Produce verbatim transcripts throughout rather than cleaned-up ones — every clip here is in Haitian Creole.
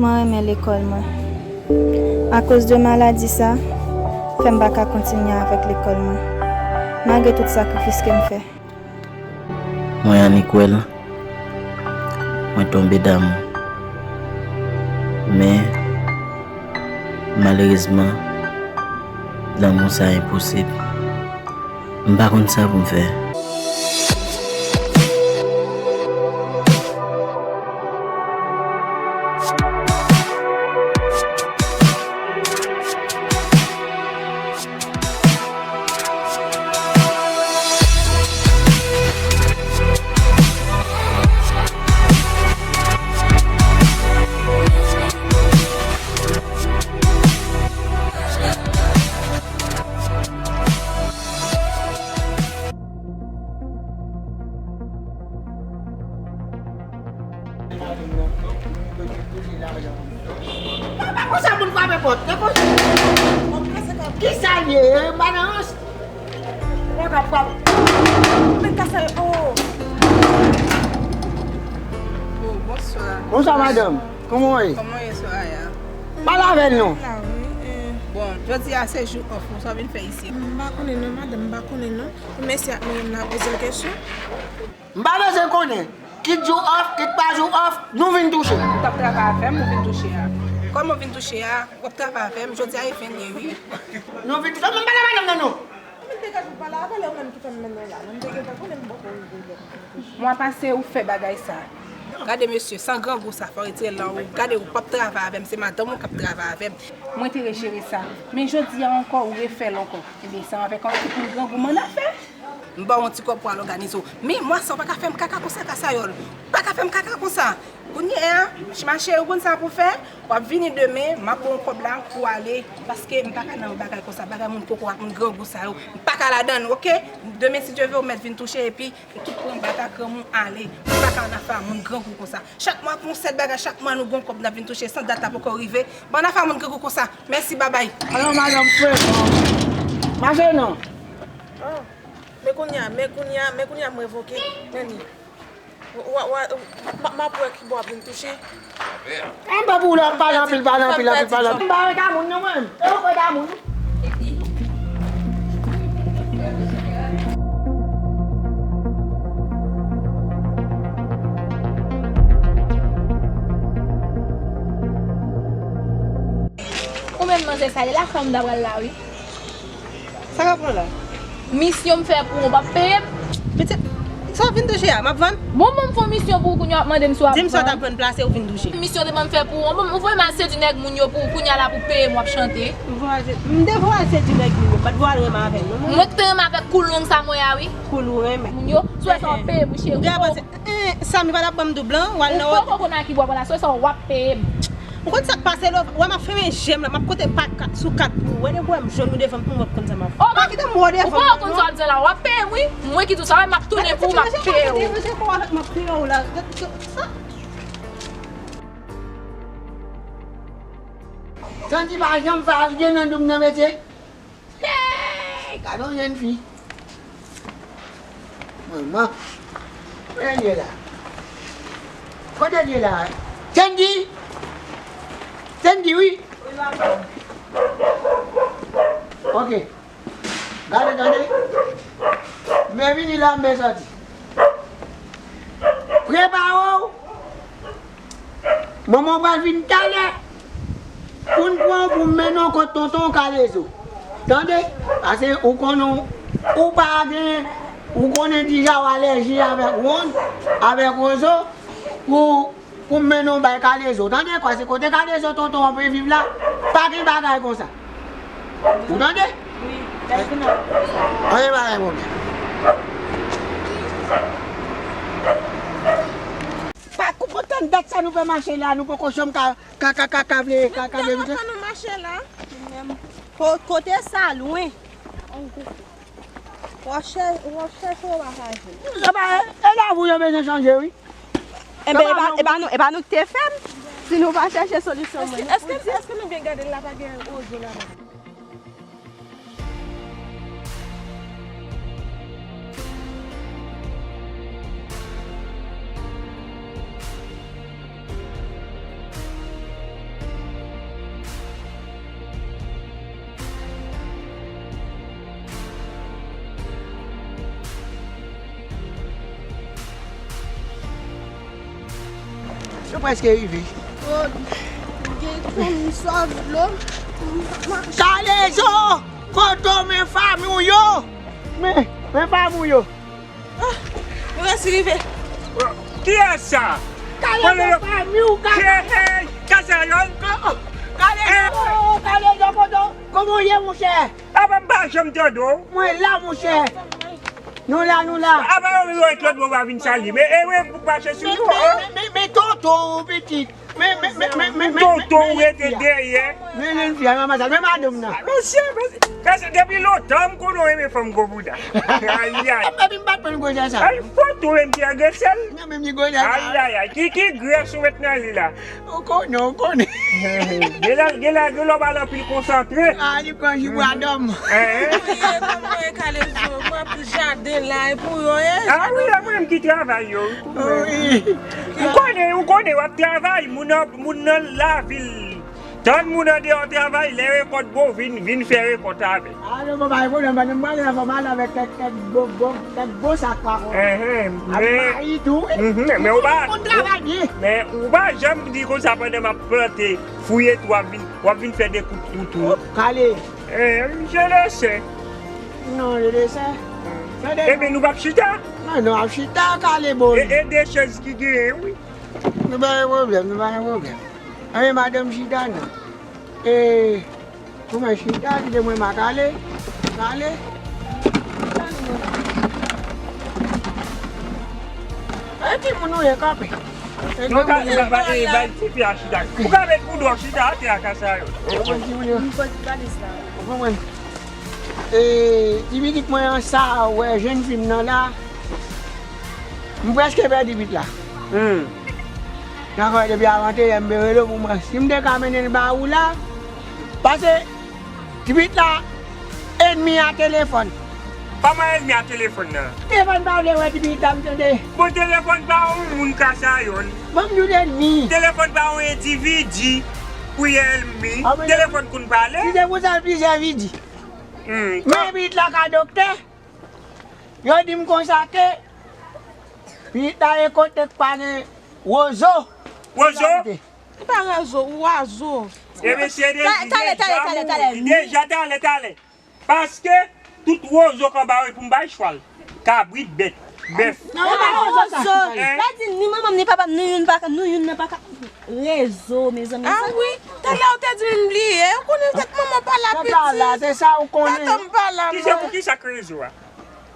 Mwen renmen lekòl mwen. Akoz de maladi sa, fè m pa ka kontinye avèk lekòl mwen, malgre tout sakrifis ke m fè. Mwen annik wè l, mwen tonbe damou. Men, malerezman, lanmou sa enposib. M pa konn sa pou m fè. Papa, konsa moun frape pòt. Kisa l ye? Balans. Mwen ka frape. Men kasa yo. Oh. Oh, bonswa. Bonswa, madanm. Kòman w ye? Kòman w ye, Soraya? Pale avè l non. La, wi. Bon, jodi a se jou off ou, sa w vin fè isi? M pa konnen non, madanm, m pa konnen non. Pou mesye ak medam nan ap poze l kesyon. M pa bezwen konnen. Kit jou off, kit pa jou off, nou vin touche. Ou t ap travay avè m, ou vin touche a. Kòman w vin touche a? W ap travay avè m, jodi a e ven ye, wi. Nou vin touche, m pale avè l non, non. Mwen te ka jou pale avè l, ou menm ki fè m mennen w la. Mwen te gentan konnen m poko rive lè. Mwa pase ou fè bagay sa. Gade mesye, san grangou sa, fò w retire l nan ou. Gade ou p ap travay avè m, se madanm ou k ap travay avè m. Mwen te rejere sa. Men jodi a ankò, ou refè l ankò. Ebyen, se avèk yon ekip moun grangou m ann afè. M ba w yon ti kòb pou al òganize w. Men mwa sa, ou pa ka fè m kaka konsa, Kasayòl. Ou pa ka fè m kaka konsa. Kounye a, ma cheri, ou konn sa pou w fè? W ap vini demen, m ap ba w kòb la pou w ale, paske m pa ka nan yon bagay konsa, bagay moun koko ak moun grangou sa yo, m pa ka ladann, oke? Demen, si Dye vle, ou mèt vin touche, epi tout pran bat ak granmoun ale. M pa ka nan afè a moun grangou konsa. Chak mwa pou yon sèt bagay, chak mwa nou gon kòb n ap vin touche, san dat la poko rive. Ban nan afè a moun grangou konsa. Mèsi, babay. Alò, madanm, frè, mache non. Oh, men kounye a, men kounye a, men kounye a m revoke. Men li. Wa, wa, m, m ap wè kibò w ap vin touche. An pa pou w la, pale anpil, pale anpil, anpil, pale anpil. M pa wè ka moun non mwen. E ou wè ka moun. Ou menm manzè sa, e lakay ou m ta pral la wi. Sa k ap pran la? Misyon m fè pou ou, w p ap peye m. Pitit, sa w vin touche a, m ap vann? Bon, bon, m fè yon misyon pou ou, kounye a w ap mande m si w ap vann. Di m sa w t ap vann plase, ou vin touche. Misyon te ban m fè pou ou, bon, ou voye m al sedui nèg moun yo pou ou, kounye a la pou peye m, w ap chante. M voye al se-, m te voye al sedui nèg moun yo, m pa t voye al renmen avè l, non. Mwen ki te renmen avèk koulong sa mwen a, wi. Koul ou renmen. Moun yo, si w wè sa w ap peye m, wi, cheri. Ou genlè panse, eh, Samy pa t ap ban m doub lan, w al nan. Ou poko konn a ki bò w pran la, si w wè sa w ap peye m. Ou konn sa k pase la, w wè m ap fèmen je m la, m ap konte pa kat sou kat pou ou. Wè depi w wè m jwenn ou devan m, pou m wè w konn sa m ap fè. Pa kite m wè w devan m non. Ou pa konn sa w ap di la, w ap peye m wi. Mwen ki di w sa, wè m ap tounen pou ou, m ap peye ou. Mete w, mete w, m ap peye w la. Santi pa janm fè aryen nan doub nan mesye. Hey, gade yon jèn fi. Manman. Kote l ye la? Kote l ye la? Sandy! Sandy, wi. Ok. Gade, tande. M vini la, m sòti. Prepare w. Manman w pral vin talè pou n pran w pou n mennen w kot tonton w Kalezo. Tande? Paske ou konnen w, ou pa gen, ou konnen dija w alèji avèk wonn, avèk wozo, pou, pou m mennen w bay Kalezo. Tande? Paske kote Kalezo tonton w ap viv la, pa gen bagay konsa. Ou tande? Wi, lè l vin ap. Anyen pa gen pwoblèm. Pa konprann dat sa nou fè mache la, nou poko janm ka, ka, ka, ka, ka vle, ka, ka vle vite. Mwen kontan nou mache la. Ko-, kote sa lwen. Wòchè, wòchè se w pa ka jwenn. Sa pa, e la pou yo bezwen chanje, wi. Enben, e pa, e pa nou, e pa nou ki te fè m. Si nou pa chèche solisyon, mwen, nou. Èske, èske, èske nou byen gade l la pa gen wozo la? Yo prèske rive. Gen konn sòv dlo. Kalezo! Kote w men fanmi w yo? Men, men fanmi w yo. Ah, nou resi rive. Kiyès sa? Kalezo fanmi w, Kalezo. Hey, hey, Kazayòl. Kalezo, Kalezo, kote w? Kòman w ye, monchè? Apa m pa janm tande w? Mwen la, monchè. Nou la, nou la. Apa yo yo et lòt bò pa vin salye. Men, e, wi, pou mache sou nou, men, men, men, men tonton w, pitit. Men, men, men, men, men, men, tonton w rete dèyè. Men, men, fi a, men madanm nan. Mesye, mesye. Kase, depi lontan, m konnen w renmen fanm gwo bouda. Ayayay. Epi m pa t konn gwosè sa. Ay, foto menm ki agresel. Non, menm li gwosè sa. Ayayay. Ki, ki grès ou met nan li la? Ou konnen, ou konnen. Genlè, genlè, genlè w pa anpil konsantre. Ah, li pran ji bwa dòm. Hein? Ou ye, kòman w ye, Kalezo? Mwen ap jaden la, e pou yo, e? Ah wi, e mwen menm ki travay yo. Wi. Ou konnen, ou konnen, w ap travay, moun nan, moun nan lavil. Tann moun andeyò travay, lè rekòt bon, vin, vin fè rekòt avè. Alo, bon, pa gen pwoblèm, pandan m prale la, fò m ale avèk kèk, kèk bon, bon, kèk bon sak pa kò. Enhen, ak men, mayi tou, wi. Mhm, men ou pa, moun travay byen. Men ou pa janm di konsa pandan m ap plante fouye tou, w ap vin, w ap vin fè de kout twou tou. Kale. Eh, je le sais. Non, je le sais. Ebyen, nou p ap chita? Non, nou ap chita, Kale, bon. E, e de chèz ki genyen, wi. Nou pa gen pwoblèm, nou pa gen pwoblèm. Anyen madanm chita non. E, ou mwen chita, kite mwen ma kale, kale. E timoun ou ye kanpe. Non, ka, ba, ba, e, bay tifi a chita. Ou ka met pou dò chita atè a kasa yo. Ou konprann? E, ti pitit mwen an sa, wè, jèn fi m nan la. M prèske pèdi pit la. Hmm. Dakò, depi avantiyè m te rele w pou mwen. Si m te ka mennen l ba ou la, paske ti pit la, enmi a telefòn. Kòman enmi a telefòn nan? Telefòn pa vle wè ti pit la, m tande. Bon, telefòn pa yon moun ka sa yon. Bon, m di w enmi. Telefòn pa yon endividi pou y enmi. Ah, men telefòn konn pale. Si se pou sa, plizyè vidi. Hmm. Men pit la ka doktè. Yo di m konsa ke pitit la e kote k pa gen wozo. Wozo? E pa rezo, wazo. E mesye deja, talè, talè, talè, talè. Deja talè, talè. Paske tout wozo k anba yo pou m bay chwal, kabrit, bèt, bèf. Non, e pa wozo sa. Sa di ni manman m, ni papa m, nou youn pa ka, nou youn nan pa ka. Rezo, mezanmi. Ah wi, talè ou te di m bliye. Ou konnen tèt manman w pa la, pitit. Tèt la, se sa ou konnen. Tèt an m pa la, mwen. Ki se pou ki sa k rezo a?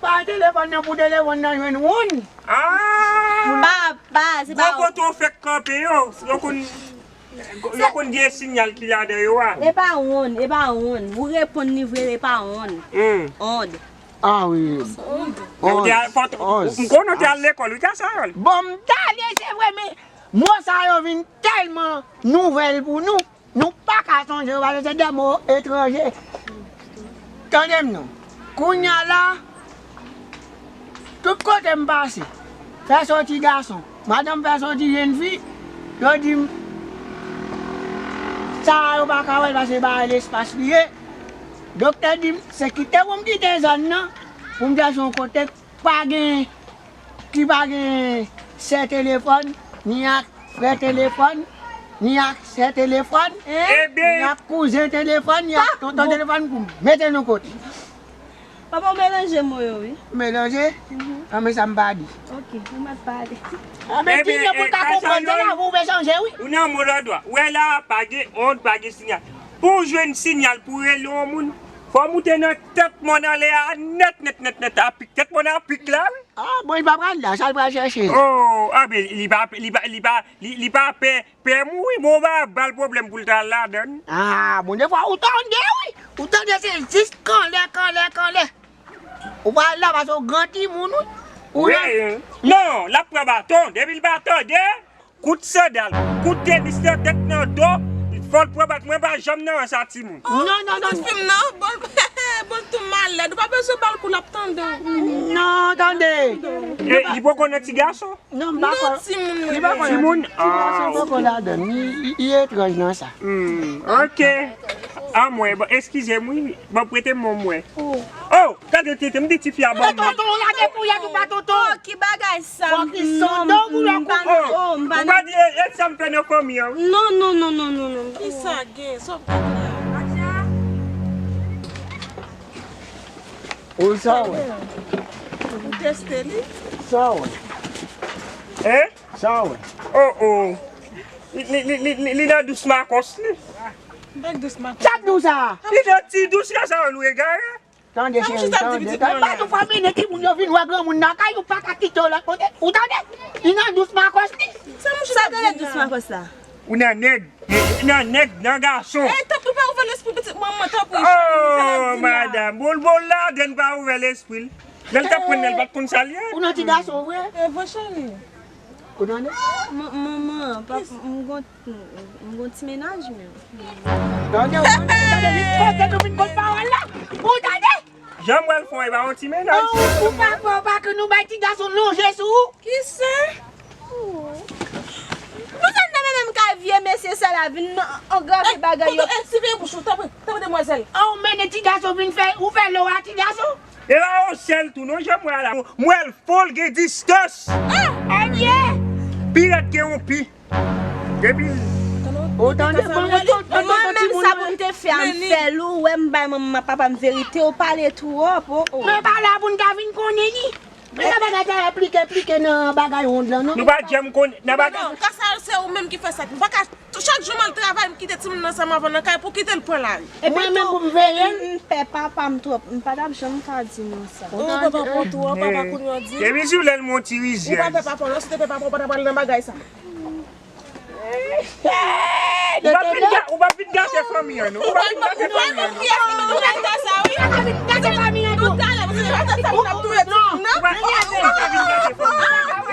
Pa telefòn nan pou telefòn nan jwenn woun. Ah! Papa, se pa. Bon, kote w fèk kanpe yo, yo konn, yo konn gen sinyal ki ladan yo a. E pa woun, e pa woun. Ou reponn li vre, e pa woun. Hmm. Ond. Ah wi. Ond. Ond. Ou te al, fò, m konnen w te al lekòl, wi, ka sa yo. Bon, m t ale, se vre, men mo sa yo vin tèlman nouvèl pou nou. Nou pa ka sonje yo, paske se de mo etranje. Tande m non. Kounye a la, tout kote m pase, fè soti gason, madanm fè soti jèn fi, yo di m, sa a yo pa ka wè l paske bagay lespas li ye. Doktè di m, se kite pou m kite zòn nan, pou m chèche yon kote pa gen, ki pa gen sè telefòn, ni ak frè telefòn, ni ak sè telefòn, ni ak kouzen telefòn, ni ak tonton telefòn pou mete nou kote. Papa, ou melanje mo yo, wi. Melanje? Mhm. An, men sa m pa di. Ok, ou mèt pale. Anben, ki jan pou l ka konprann, se la pou w vle chanje, wi. Ou nan mo lòdwa. Ou wè la, pa gen ond, pa gen sinyal. Pou w jwenn sinyal, pou w rele yon moun, fò w moute nan tèt mòn anlè a nèt, nèt, nèt, nèt, a pik. Tèt mòn a pik la, wi. Ah, bon, li pa pral la, sa l pral chèche? Oh, ah, ben, li pa, li pa, li pa, li, li pa pè, pè mouri, bon, w pa ba l pwoblèm pou l ta al ladann. Ah, bon, defwa ou tande, wi. Ou tande, se jis kanlè, kanlè, kanlè. Ou pa al la, paske w gran timoun, wi. Ou nan... Non, l ap pran baton. Depi l pa tande, kout sandal, kout tenis nan tèt nan do, fò l pran bat. Mwen pa janm nan rans a timoun. Non, non, non. Ti fi m nan, bon, bon, tou malèd. Ou pa bezwen ba l kou, l ap tande w. Non, tande. E, li poko nan ti gason? Non, m pa kwè. Non, timoun, li pa kwè. Timoun? Ti gason poko ladann. Li, li, li etranj nan sa. Hmm, ok. Anmwey, bon, eskize m, wi. Bon, prete m yon mwen. Oh. Oh, gade tete, m di tifi a ban m. Tonton, lage kouyèt ou pa tonton. Oh, ki bagay sa? Fòk li sonde w pou lè koupe. Oh, m Ou pa di e, e sa m fè nan fanmi an, wi. Non, non, non, non, non, non. Ki sa gen? Sa w ap gade la? Ou sa w wè? Ou teste li? Sa w wè? Hein? Sa w wè? Oh, oh. Li, li, li, li, li, li nan dous makòs li. Bèk dous makòs. Sa k dous sa? Li nan ti dous la, sa w wè, nou egare. Tande, cheri, tande, tande. Ba nou fè mennen timoun yo vin wè granmoun nan kay, ou pa ka kite yo lòt kote. Ou tande? Li nan dous makòs li. Sa mouche sa k rele dous makòs la? Ou nan nèg. Nan nèg, nan gason. Eh, tanpri, pa ouvè lespri pitit manman, tanpri, cheri, sa l ap di la. Oh, madanm, bon, bon, ladann pa ouvè lespri l. Lè l t ap pran nan, l pa t konn sa l ye. Ou nan ti gason vre? E vre, cheri. Ou tande? Man-, manman, pap, m gon, m gon ti mennaj, men. Tande, ou tande, ou tande, li kote nou vin konn pawòl la. Ou tande? Jan m wè l fè w, e pa yon ti mennaj. Oh, ou pa fè, ou pa ke nou bay ti gason lonje sou ou. Ki sa? Pou sa n ta mennen m kay vye mesye sa la vin angrave bagay yo. Eh, siveye bouch ou, tanpri, tanpri, demwazèl. Oh, mennen ti gason vin fè, ou fè lò a ti gason? E pa yon sèl tou, non, jan m wè a la. M wè l fò, l gen distans. Ah! Ebyen! Pi rèd ke yon pi. Depi. Ou tande, mwen, mwen, mwen, mwen, mwen, menm sa pou m te fè a, m fè l, ou wè m bay manman papa m verite, ou pale twòp, oh, oh. Men pa la pou n ta vin konnen ni. Men nan bagay sa, plike, plike nan bagay wond lan, non. Nou pa janm konn, nan bagay. Non, non, Kasayòl, se ou menm ki fè sa. M pa ka, chak jou m al travay, m kite timoun nan ansanm avè w nan kay pou kite l pran lari. Mwen menm pou m veye l. M pè papa m twòp, m pa t ap janm ka di nou sa. Ou pè papa w twòp, papa kounye a di. Depi sou lè l monte rizyèz. Ou pa pè papa w, non, si w te pè papa w, ou pa t ap pral nan bagay sa. Ou pa fin ga-, ou pa fin gate fanmi an, non. Ou pa fin gate fanmi an, non. Ou pa fin gate fanmi an, non. Ou pa fin gate fanmi an.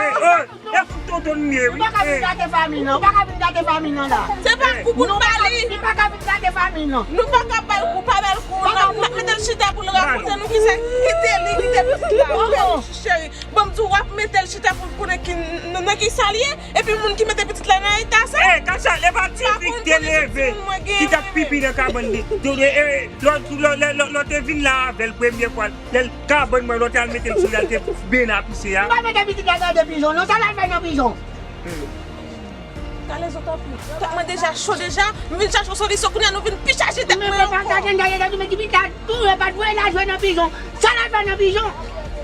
Eh, oh, e fout tonton nou ye, wi. Ou pa ka fin gate fanmi, non. Ou pa ka fin gate fanmi, non, la. Se pa kou pou n ba li. Li pa ka fin gate fanmi, non. Nou pa ka ba l kou, pa ba l kou, non. N ap mete l chita pou l rakonte nou kisa, kite li, kite pitit la. Cheri, bon, m di w, w ap mete l chita pou l konnen ki, nan, nan kisa l ye. Epi moun ki mete pitit la nan eta sa. Eh, Kasayòl, e pa ti fi ki te leve, ki t ap pipi nan kabann li. Lè, lè, lè, lè w te vin la avè l premye fwa, lè l kabann mwen, lè w te al mete l sou li a, l te byen apise a. M pa mete pitit la gade pijon, non, sa l al fè nan pijon? Talè zòt anpil. Tèt mwen deja cho deja, m vin chache yon solisyon, kounye a nou vin pi chaje tèt mwen ankò. Men papa, sa jen gade, gade, men ki pita tou, e pa t voye l al jwe nan pijon. Sa l al fè nan pijon?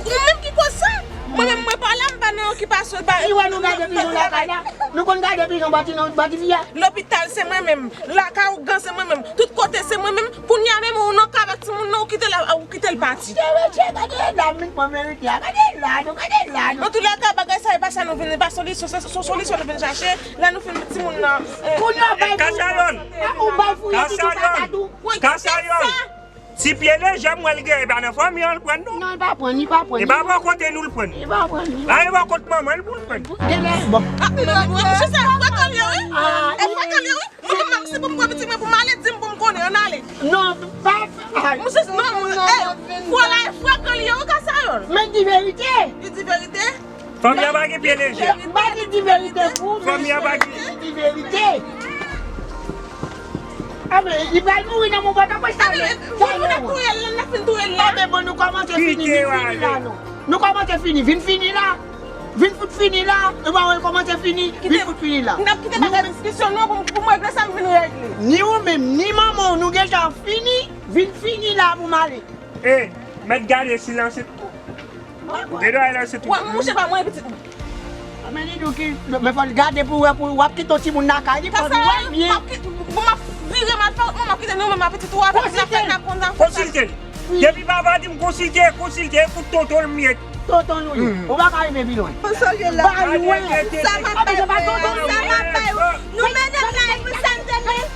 Ou menm ki koz sa? Mwen menm, mwen pa la, m pa nan okipasyon, pa. Ki wè nou gade pijon lakay la? Nou konn gade pijon bò ti, nan bò ti fi a? Lopital, se mwen menm. Lakay ougan, se mwen menm. Tout kote, se mwen menm. Kounye a menm, ou nan ka avèk timoun nan, ou kite l, ou kite l pati. Gade la, men pran verite a. Gade la, nou, gade la, nou. Antoulèka, bagay sa, e pa sa nou vin, e pa solisyon, se, se solisyon nou vin chache. Lè nou fin met timoun nan, eh, kounye a bay Kasayòl. Ou bay fouye pitit patatou. Kasayòl. Ti pye lejè m wè l gen, e pa nan fanmi an l pran, non. Non, li pa pran, li pa pran. E pa bò kote nou l pran. Li pa pran, li pa pran. A, e bò kot manman l pou l pran. Bon. Ah, non, non, non, se sa, frekan li ye, wi. Ah, e frekan li ye, wi. Mwen menm, si pou m pran pitit mwen pou m ale, di m pou m konnen, ann ale. Non, pa, pa. Misye, non, non, eh, fwa la, e frekan li ye, wi, Kasayòl. Men di verite. Li di verite. Fanmi an pa gen pye lejè. M pa di di verite pou ou, men di verite. A, men, li pral mouri nan mon pòt apre sa, men. Pou moun ap touye l, l ap fin touye l la. A, men bon, nou kòmanse fini, vin fini la, non. Nou kòmanse fini, vin fini la. Vin fout fini la. E pa wè l kòmanse fini, vin fout fini la. N ap kite bagay diskisyon, non, pou, pou m regle sa m vin regle. Ni ou menm, ni manman w, nou gentan fini, vin fini la pou m ale. E, mèt gade silans. Dedan e la se tou. Wè, mouche pa mwen pitit mwen. A, men li di w ki, men fò l gade pou wè, pou w ap kite yon timoun lakay li, fò l wè l byen. Bon, m ap vire m al fè wout mwen, m ap kite nou menm ak pitit ou avèk zafè n ap konn zafè. Konsilte l. Depi papa di m konsilte, konsilte, ekout tonton l m ye. Tonton nou ye. Ou pa ka rive pi lwen. Konsolye la. Ba lwen. Sa m ap bay ou, sa m ap bay ou. Nou mennen m la, e pou sa m te men.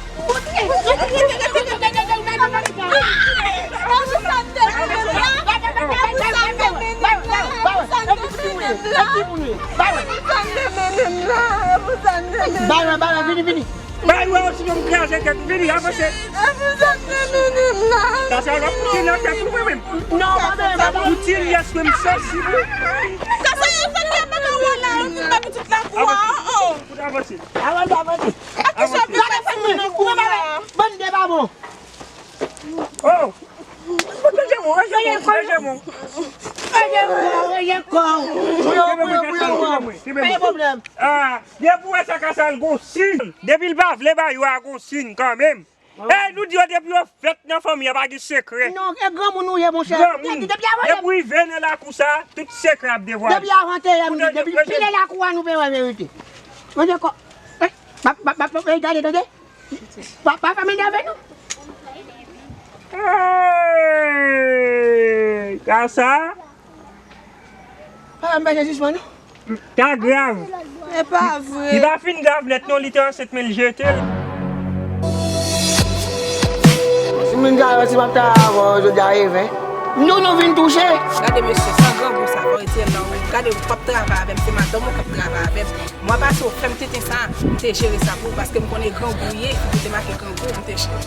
Bay mwen, bay mwen, vini, vini. Bay mwen, osi pou m kraze tèt, vini, avanse. Sa se w ap fouti nan tèt ou, mwen menm. Non, pa mwen, pa mwen. Fouti li, èske m sansi, wi. Sa se yon fèt la, pa ka wè la, yon moun ba pitit la kou a, oh, oh. Avanse. Avanse, avanse. Avanse. Gade fanmi nan kou la. Bann de babon. Oh. Rejè mwen, rejè mwen, rejè mwen. Rejè mwen, rejè kò. Pou yo, pou yo, pou yo, pou yo. Pa gen pwoblèm. Ah, Depi w wè sa ka sa l gon siy. Depi l pa vle ba yo a gon siy kanmenm. Ey, nou di yo depi yo fèt nan fanmi an pa gen sekrè. Non, e granmoun ou ye, monchè. Granmoun. Depi, depi avan, depi w rive nan lakou sa, tout sekrè ap devwale. Depi avan te yè, depi pile lakou a nou pe wè verite. Mwen de kò. Eh, pa, pa, pa, pa, gade, tande. Pa, pa fè mennaj avè nou. Ey, ka sa? Ah, m pa gen sispann, non. Ka grav. E pa vre. Li pa fin grav nèt, non, li te ansent, men l jete l. Si moun sa yo, si m ap travay avè w, jodi a, e ven. Nou, nou vin touche. Gade mesye, sa grangou sa, fò retire l nan ou. Gade, ou p ap travay avè m, se madanm ou k ap travay avè m. Mwa pase, ou fè m tenten sa, m te jere sa pou ou, paske m konnen grangou ye, ki te make grangou, m te jere.